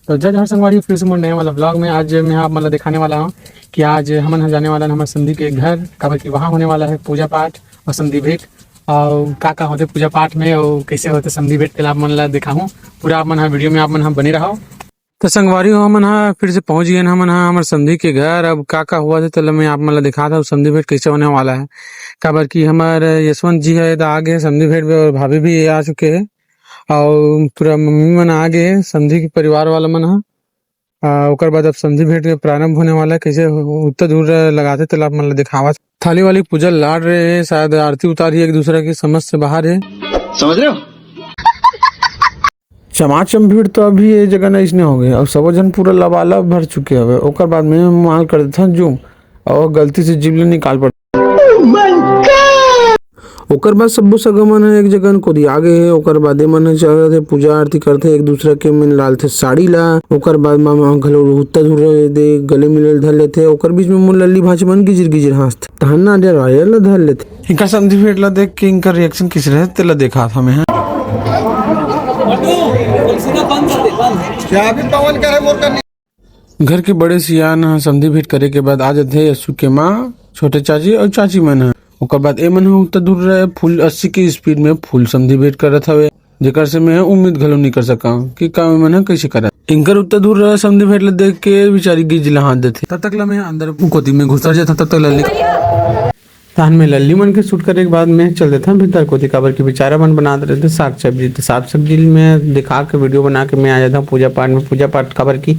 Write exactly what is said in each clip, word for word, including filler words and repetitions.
तो जय जोहार संगवारी, फिर से मोर नया वाला vlog में आज मैं आप मन ला दिखाने वाला हूँ कि आज हमन ह जाने वाला हन हमर समधी के घर, काबर कि वहाँ होने वाला है पूजा पाठ और समधी भेंट। और का का होते पूजा पाठ में और कैसे होते समधी भेंट, तेला आप मन ला दिखाहूँ। पूरा आप मन ह video में आप मन ह बने रहो। तो संगवारी हो, हमन ह फिर से पहुँच गए हन हमन ह हमर समधी के घर। अब का का हुआ थे, तेला मैं आप मन ला दिखात हूँ, समधी भेंट कैसे होने वाला है। काबर कि हमर यशवंत जी है, तो आ गए समधी भेंट में, और भाभी भी आ चुके हैं, और पूरा मम्मी मन आ गए, समधी के परिवार वाला मन ह। आ, ओकर बाद अब समधी भेंट के प्रारंभ होने वाला है। कैसे उत्तर दूर लगाते, तेला आप मन ला दिखावत। थाली वाली पूजा लाड़ रहे हैं, शायद आरती उतार ही एक दूसरा की समझ से बाहर है। समझ रहे हो? चमाचम भीड़ तो अभी ये जगह न इसने हो गए, अब सबो झन पूरा लबालब भर चुके हवे। ओकर बाद में माल कर देथन जूम, और गलती से जीभ ले निकाल पड़। ओकर बाद सब्बो सगा मन ह एक जगह कोदी आ गए हे। ओकर बाद ए मन ह चलत हे, पूजा आरती करथे, एक दूसरा के मन डालथे साड़ी ला। ओकर बाद मामा घलो हुत्ता धुर्रा दे गले मिले ल धर लेथे। ओकर बीच में मोर लल्ली भांची मन गिजिर गिजिर हाँसथे, तहन नारियल वारियल ला धर लेथे। इनका समधी भेंट ला देख के इनका reaction किस रहे, तेला देखा था मैं। क्या अभी पवन करे मोर कर घर के बड़े सियान ह समधी भेंट करे के बाद आ जाथे यशु के माँ, छोटे चाची और चाची मन ह। ओकर बाद ए मन ह उत्तर दूर रहे फुल अस्सी के speed में फुल समधी भेंट करत हवे, जेकर से मैं उम्मीद घलो नहीं कर सका कि का ए मन ह कैसे करत। इनकर उत्तर दूर रहे समधी भेंट ल देख के बिचारी गिज ला हाथ देथे। तब तक ला मैं अंदर कोती में घुसर जाता, तब तक लल्ली तहन में लल्ली मन के shoot करे के बाद में चल देथन भीतर कोती, काबर कि बिचारा मन बनात रहथे साग सब्जी। तो साग सब्जी में दिखा के video बना के मैं आ जाता हूँ पूजा पाठ में। पूजा पाठ काबर कि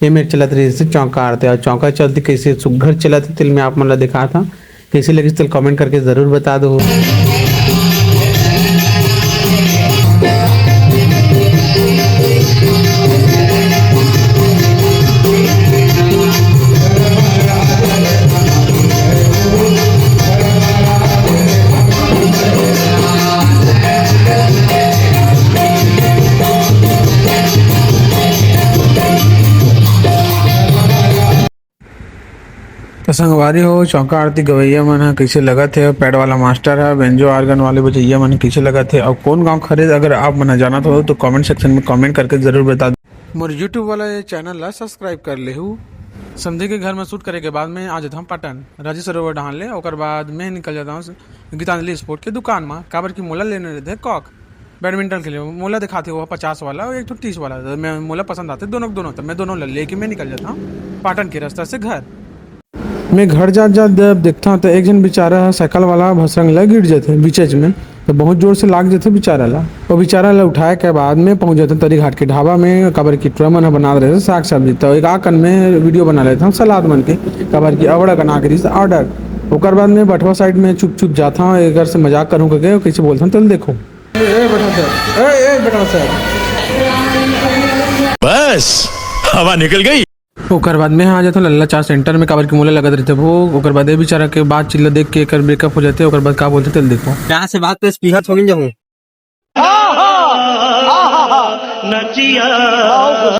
ये मेर चलत रहिस हे चौका आरती, और चौका चलती कैसे सुग्घर चलत हे, तेल में आप मन ला दिखात हूँ। कैसे लगिस तेल comment करके जरूर बता दो। तो संगवारी हो, चौका आरती गवैया मन ह कइसे लगत हे, pad वाला मास्टर ह, बेंजो organ वाले बजैया मन ह कइसे लगत हे, अउ कौन गांव खरीद, अगर आप मन ह जानत हो तो comment section में comment करके जरूर बता दो। मोर YouTube वाला ये channel ला subscribe कर लेहू। समधी के घर में shoot करे के बाद में आ जाता हूँ पाटन राजी सरोवर डहान ले, ओकर बाद मैं निकल जाता हूँ गीतांजलि Sport के दुकान में, काबर कि मोला लेने रहते कॉक। बैडमिंटन खेले, मोला दिखाते हुआ पचास वाला और एक ठो तीस वाला, तो मैं, मोला पसंद आते दोनों के दोनों, तो मैं दोनों ले लेके मैं निकल जाता हूँ पाटन के रास्ता से घर। मैं घर जात जात जब देखता हूँ तो एक जन बेचारा ह साइकिल वाला भसरंग ला गिर जाते बीचेज में, तो बहुत जोर से लाग जाते बेचारा ला। वो बेचारा ला उठाए के बाद में पहुँच जाते तरी घाट के ढाबा में, काबर की टूरा मन ह बना रहे साग सब्जी, तो एक आकन में video बना लेता हूँ सलाद मन के, काबर की अबड़ा कना करी order। ओकर बाद में बठवा side में चुप चुप जाता हूँ, एक से मजाक करूँ करके कैसे बोलता हूँ, तो देखो। ए, ए, बैठा सर। ए, ए, बैठा सर। बस, हवा निकल गई। ओकर बाद में आ जाता लल्ला चाय center में, काबर की मोला लगत रहते भूख। ओकर बाद ए बेचारा के बात चिल्ला देख के एकर breakup हो जाते। ओकर बाद का बोलते, तेल देखो। यहाँ से बात पे speaker छोड़ जाऊँ।